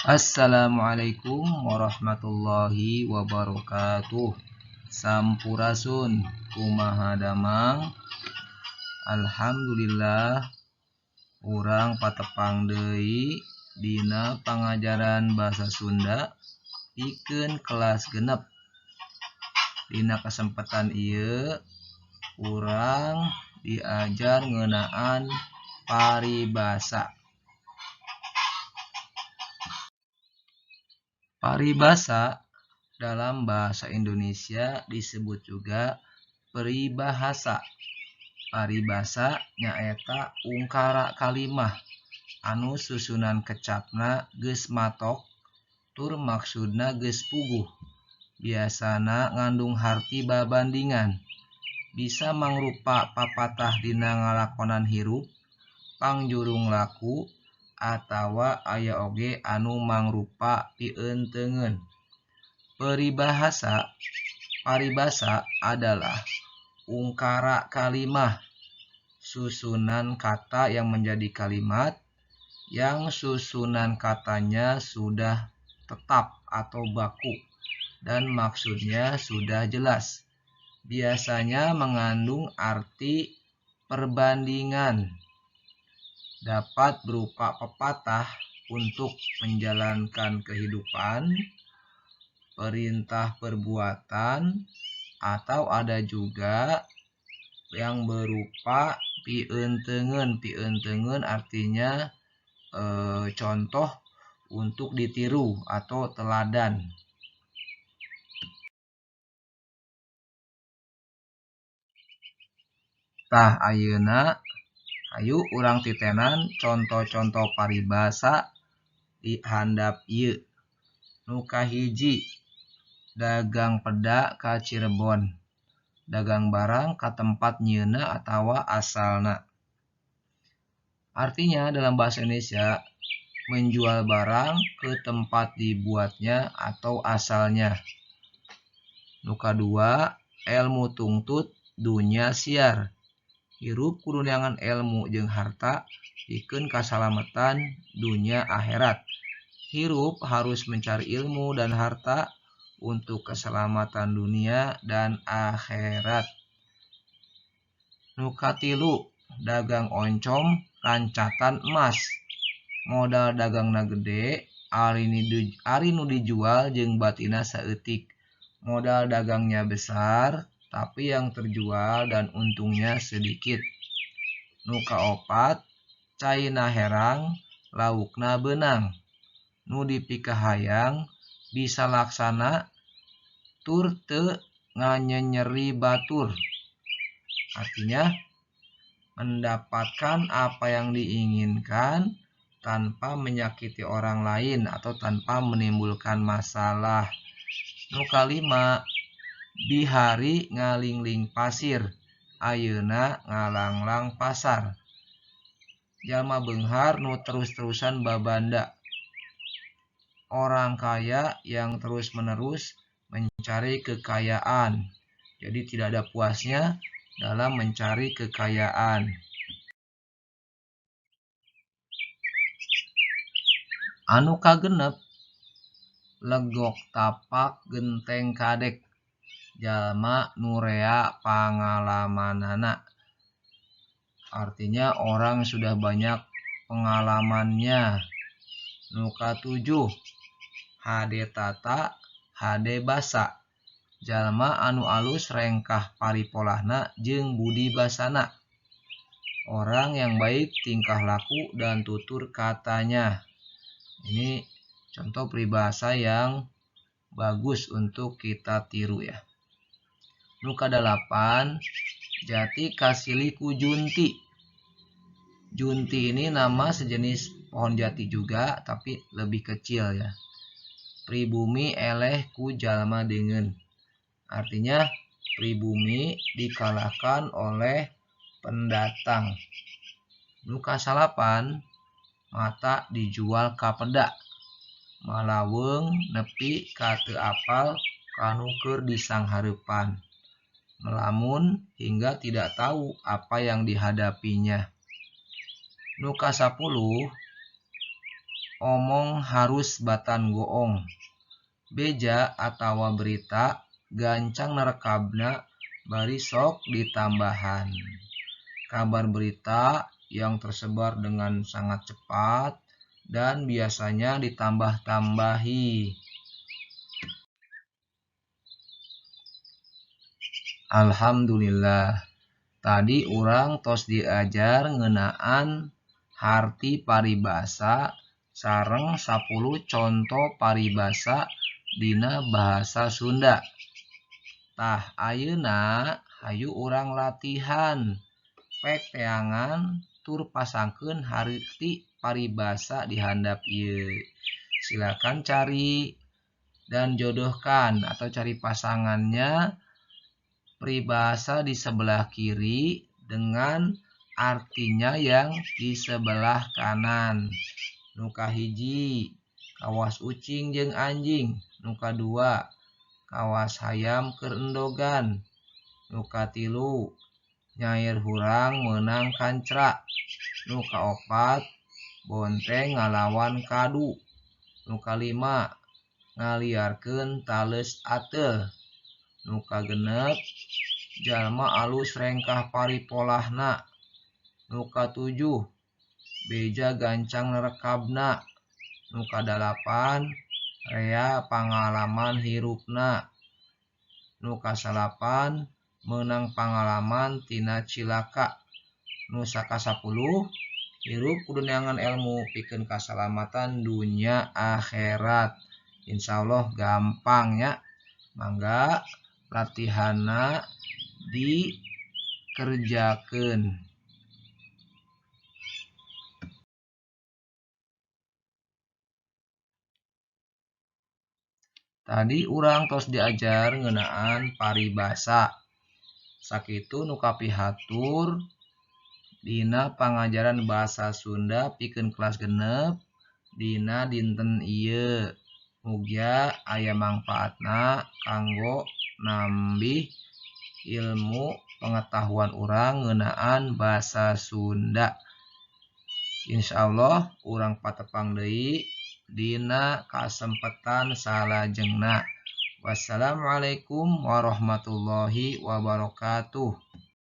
Assalamualaikum warahmatullahi wabarakatuh. Sampurasun, kumaha damang. Alhamdulillah urang patepang deui dina pangajaran bahasa Sunda pikeun kelas 6. Dina kesempatan ieu urang diajar ngeunaan paribasa. Paribasa dalam bahasa Indonesia disebut juga peribahasa. Paribasa nyaeta ungkara kalimah anu susunan kecapna geus matok tur maksudna geus puguh. Biasana ngandung harti babandingan. Bisa mangrupa papatah dina ngalakonan hirup, pangjurung laku, atawa aya oge anu mangrupa pientengeun. Peribahasa paribasa adalah ungkara kalimah, susunan kata yang menjadi kalimat yang susunan katanya sudah tetap atau baku dan maksudnya sudah jelas. Biasanya mengandung arti perbandingan. Dapat berupa pepatah untuk menjalankan kehidupan, perintah perbuatan, atau ada juga yang berupa pientengeun. Pientengeun artinya contoh untuk ditiru atau teladan. Tah ayeuna hayu urang titenan conto-conto paribasa di handap ieu. Nu kahiji, dagang peda ka Cirebon, dagang barang ka tempat nyieunna atawa asalna. Artinya dalam bahasa Indonesia, menjual barang ke tempat dibuatnya atau asalnya. Nu kadua, elmu tungtut dunya siar. Hirup kudu neangan elmu jeung harta pikeun kasalamatan dunya akhirat. Hirup harus mencari ilmu dan harta untuk keselamatan dunia dan akhirat. Nu katilu, dagang oncom lancatan emas. Modal dagangna gede, ari nu dijual jeung batina saeutik. Modal dagangnya besar, tapi yang terjual dan untungnya sedikit. Nu kaopat, caina herang, laukna beunang. Nu dipikahayang bisa laksana tur teu nganyenyeri batur. Artinya mendapatkan apa yang diinginkan tanpa menyakiti orang lain atau tanpa menimbulkan masalah. Nu kalima, bihari ngalingling pasir, ayeuna ngalanglang pasar. Jalma beunghar nu terus-terusan babanda. Orang kaya yang terus-menerus mencari kekayaan. Jadi tidak ada puasnya dalam mencari kekayaan. Anu kagenep, legok tapak genteng kadek. Jalma nu rea pangalamanana. Artinya orang sudah banyak pengalamannya. Nu katujuh, hade tata, hade basa. Jalma anu alus rengkah paripolahna jeung budi basana. Orang yang baik tingkah laku dan tutur katanya. Ini contoh peribahasa yang bagus untuk kita tiru ya. Nu kadalapan, jati kasilih ku junti. Junti ini nama sejenis pohon jati juga, tapi lebih kecil ya. Pribumi eleh ku jalma deungeun. Artinya pribumi dikalahkan oleh pendatang. Nu kasalapan, mata dijual ka peda. Malaweung nepi ka teu apal kanu keur disanghareupan. Melamun hingga tidak tahu apa yang dihadapinya. Nu kasapuluh, Omong harus batan goong. Beja atawa berita gancang nerekabna bari sok ditambahan. Kabar berita yang tersebar dengan sangat cepat dan biasanya ditambah-tambahi. Alhamdulillah, tadi urang tos diajar ngeunaan harti paribasa sareng 10 conto paribasa dina bahasa Sunda. Tah ayeuna hayu urang latihan pek teangan tur pasangkeun harti paribasa di handap ieu. Silakan cari dan jodohkan atau cari pasangannya peribahasa di sebelah kiri dengan artinya yang di sebelah kanan. Nu kahiji, kawas ucing jeung anjing. Nu kadua, kawas hayam keur endogan. Nu katilu, nyair hurang meunang kancra. Nu kaopat, bonteng ngalawan kadu. Nu kalima, ngaliarkeun taleus ateul. Nu kagenep, jalma alus rengkah paripolahna. Nu katujuh, beja gancang nerekabna. Nu kadalapan, rea pangalaman hirupna. Nu kasalapan, meunang pangalaman tina cilaka. Nu sakasapuluh, hirup kudu neangan elmu pikeun kasalamatan dunya akhirat. Insyaallah gampang nya. Mangga latihanna dikerjakeun. Tadi urang tos diajar ngeunaan paribasa. Sakitu nu kapihatur dina pangajaran bahasa Sunda pikeun kelas 6 dina dinten ieu. Mugia aya mangpaatna kanggo nambih ilmu pengetahuan urang ngeunaan bahasa Sunda. Insyaallah urang patepang deui dina kasempetan salajengna. Wassalamualaikum warahmatullahi wabarakatuh.